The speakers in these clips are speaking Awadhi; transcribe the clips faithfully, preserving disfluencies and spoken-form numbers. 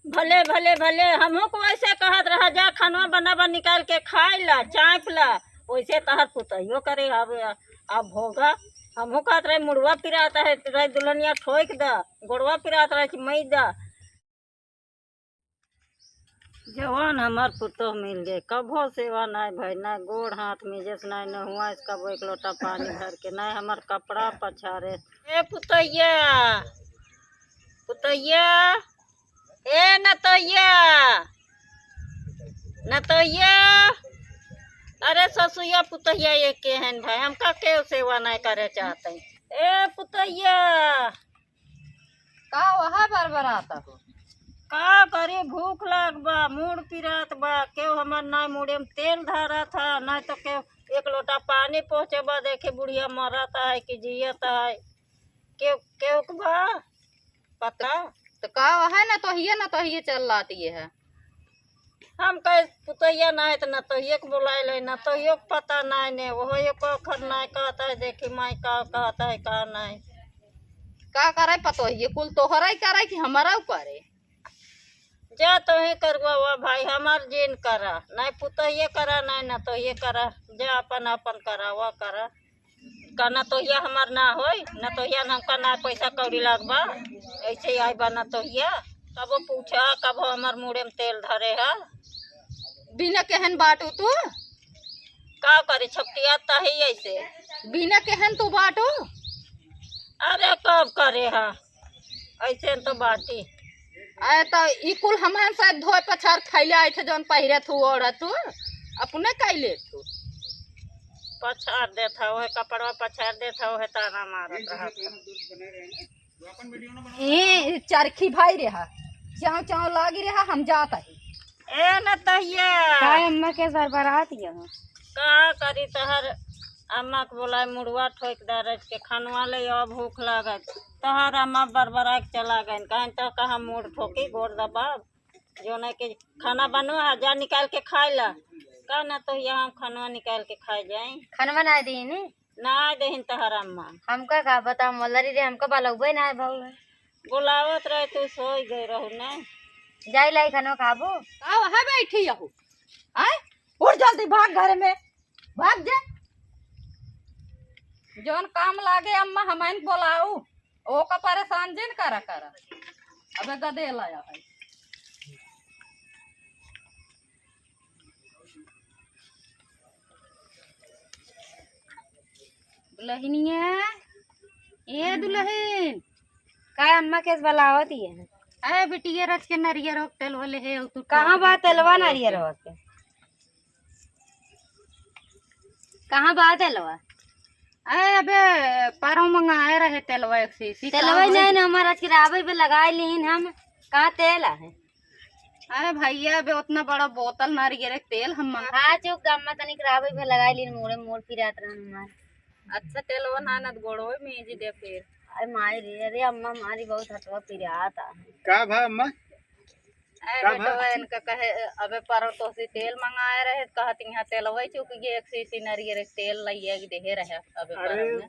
भले, भले, भले, हमहू को वैसे कहत रहा, "जा खानवा बनावा, निकाल के खाइ ला, चाँप ला।" वैसे तहर पुतहियो करे, अब, अब भोगा। हमहू कहत रहे, "मुड़वा पिरात है, रहे दुल्हनिया ठोक द, गोड़वा पिरात रहे कि मई द।" जवान हमार पुतोह मिल गए, कभो सेवा नाय भई, नाय गोड़ हाथ मिजेस, नाय नहुआस कबो एक लोटा पानी धर के, नाय हमार कपड़ा पछारे। ए पुतैया, पुतैया, ए नतैया, नतैया, अरे ससुया पुतैया ये के हन भाई, हमका केहू सेवा नाय करे चाहते। ए पुतैया, का वहा बरबरात हो? का करी, भूख लाग बा, मूड़ पिरात बा, केहू हमर नाय मूड़े में तेल धरत है, नाय तो केहू एक लोटा पानी पहुँचे बा, देखे बुढ़िया मरत है कि जियत है, केहू, केहू के बा पता? तो का वहा नतोहिया, नतोहिया चल लाती है। हम कहे पुतैया नाय है तो नतोहिया के बोलाए ले, नतोहिया के पता नाय ने, ओहो एको अखर नाय कहत है, देखी माई का कहत है का नाय। का करे पतोहिए, कुल तोहरा ही करे कि हमारा करे? जा तोही करवा वा भाई, हमार जिन करा, नाय पुतोहिए करा, नाय नतोहिए करा, जा अपन अपन करा, वा करा। का नतोहिया हमार ना होई? नतोहिया न हमका ना पैसा कौड़ी लागबा, ऐसे ही आई बा नतोहिया। कबो पूछा, कबो हमार मूड़े में तेल धरे है। बिना केहन बाटू तू? का करी, छपटिया तही ऐसे। बिना केहन तू बाटू? अरे कब करे है, ऐसे तो बाटी। अरे तो ई कुल हमहन से धोए पछार खैले आए थे, जौन पहिरे थू ओढ़ थू, अपने कैले थू। पछार देत है, ओहे कपड़वा पछार देत है, ओहे ताना मारत रहत है। ए, चरखी भाई रे हा, चाव चाव लागी रे हा, हम जात है। ए नतहिया। का अम्मा के बरबरात यहाँ? का करी तहर अम्मा के बोलाए, मुड़वा ठोक दे रच के, खनवा ले अब भूख लागत। तहर अम्मा बरबरा के चला गइन, कहें तो कहाँ मूड़ ठोकी, गोड़ दबाब, जो नहीं के खाना बनवा, जा निकाल के खाए ला। का नतोहिया हम खनवा निकाल के खाए जाए? खनवा ना दीनी? ना देहिन तहर अम्मा। हमका का बता, मलरी रे, हमका बलौबे ना है भाऊ। बोलावत रहे, तू सोई गए रहू ना। जाई लाई खाना खाबो। का वहाँ बैठी यहू? आय? उठ जल्दी, भाग घर में, भाग जा। जौन काम लागे अम्मा, हमैन बोलाऊ, ओका परेशान जिन करा करा। अबे गदे लाया है। दुलहिनिया, ए दुलहिन। का अम्मा केस बलावत ही है? अरे बिटिया रच के नरियर हो तेल वाले है, तू कहाँ बा तेलवा नरियर हो के? कहाँ बा तेलवा? अरे अबे परौ मंगाए रहे तेलवा एक शीशी। तेलवा ही नहीं ना, हमारा आज की राबे पे लगाए लीन हम। कहाँ तेल है? अरे भैया, अबे उतना बड़ा बोतल नारियर के तेल हम मंगा। हाँ, चुप, गम्मा तनिक रावे पे लगाई लीन, मोड़े मोड़ पिरात रहन हमार। अच्छा, तेलवा नानत गोड़ो में जी दे फिर। अरे माई रे, अरे अम्मा हमारी बहुत हथवा पिरात आ। का भा अम्मा? अरे का भा? बेटवा, इनका कहे, अबे परौ तो से तेल मंगाए रहे, कहत यहाँ तेलवा ही चुक गए, एक शीशी नारियर के तेल लाइए के देहे रहे, अबे अरे, परौ में।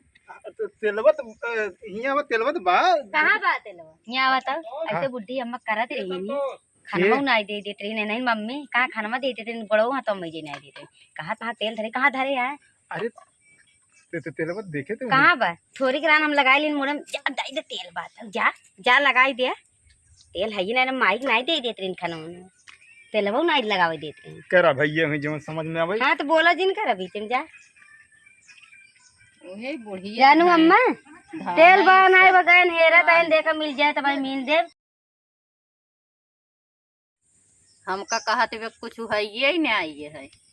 तो तेलवा तो, अ, हियाँ बा, तेलवा तो बा। कहाँ बा तेलवा? यहाँ बताओ, हाँ। ऐसे बुढ़ी अम्मा करत रही नी। खनवा ये? नाई दे देत रही, नहीं मम्मी, कहाँ खनवा दे देत रही, बड़ो हाथ में जे नाई देत रही। कहाँ, कहाँ तेल धरे, कहाँ धरे है? अरे, ते, ते, तेल मत देखे तो कहाँ बा? थोड़ी के रान हम लगाई लीन मुड़े में, जा, दाई दे तेल बा, जा, जा लगाई दे। तेल है ही ना, माइक नाई दे देत रही खनवा में। तेल वो नाई लगावे देत रही। करा भैया, हमें जो समझ में आवे। हाँ, तो बोला जिन करा बीच में जा। ओहे बुढ़िया जानू है। अम्मा, धान तेल बा नहीं नाई सब। बगान हेरा ताइन देखा मिल जाए तो भाई मिल दे। हमका कहत बे कुछ हइये ही नहीं आइए है।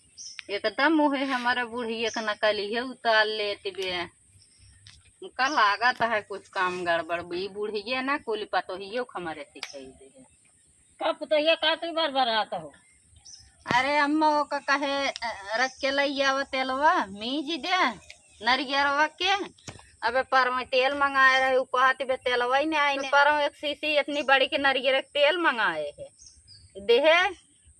एकदम उहे हमारे बुढ़िया के नकलिए उतार लेत बे। हमका लागत है कुछ काम गड़बड़ बा। ई बुढ़िया ना कुली पतोहियो के हमारे सिखाई दे है। का पुतोहिया का तू बरबरात हो? अरे अम्मा, ओका कहे, अ, रख के लई आवा तेलवा, मीज दे, नरियरवा के। अबे परवा तेल मंगाए रहे, उ कहत बे तेलवा ही नहीं आइने। परवा एक शीशी इतनी बड़ी के नरियर के तेल मंगाए है, देहे,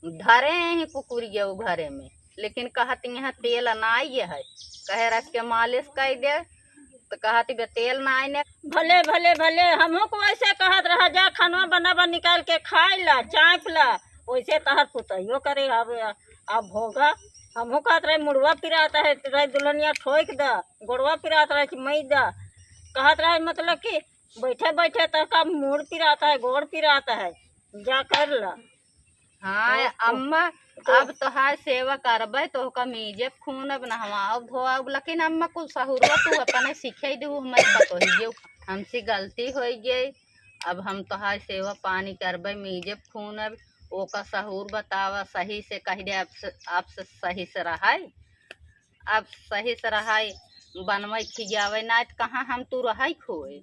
धरे ही कुकुरिया उ घरे में, लेकिन कहत यहाँ तेल नाई है, कहे रख के मालिश कर दे। तो कहत बे तेल ना आइने। भले, भले, भले, हमहू को वैसे कहत रहा, "जा खनवा बनावा, निकाल के खाइ ला, चाँप ला।" वैसे तहर पुतहियो करे, अब, अब भोगा। हमहू कहत रहे, "मुड़वा पिरात है, रहे दुल्हनिया ठोक द, गोड़वा पिरात रहे कि मई द।" कहत रहे, मतलब कि बैठे बैठे तो का मुड़ पिरात है, गोड़ पिरात है, जा कर ला। हाँ, ओ, ओ, अम्मा, तो अब तोहार सेवा करबै, तोहका मीजेब, खूनब, नहवाउब, धोआउब, लेकिन अम्मा कुल सहुरवा तू अपने सिखाई देहू, हमरे पतोहियो, हमसे गलती होइ गई। अब हम तोहार सेवा पानी करबै, मीजेब, खूनब, ओका सहूर बतावा, सही से कहि दे, आपसे, आपसे सही से रहै, अब सही से रहै, बनवै खियावै, ना तो कहाँ हम तू रहै खोए,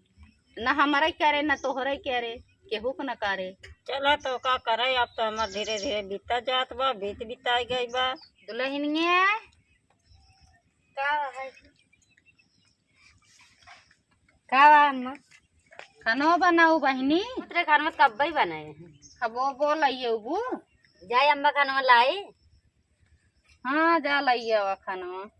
ना हमरे करे, ना तोहरे करे, केहू के ना करे। चला तो का करे, अब तो हमार धीरे धीरे बीता जात बा, बीत बिताई गई बा। दुल्हनिया, का है? का बा अम्मा? खानो बनाऊ बहिनी। उतरे घर में कब्बे ही बनाए हैं। अब वो बोल आइए उबू। जाए अम्मा खानो लाई। हाँ, जा लाइए आवा खानो।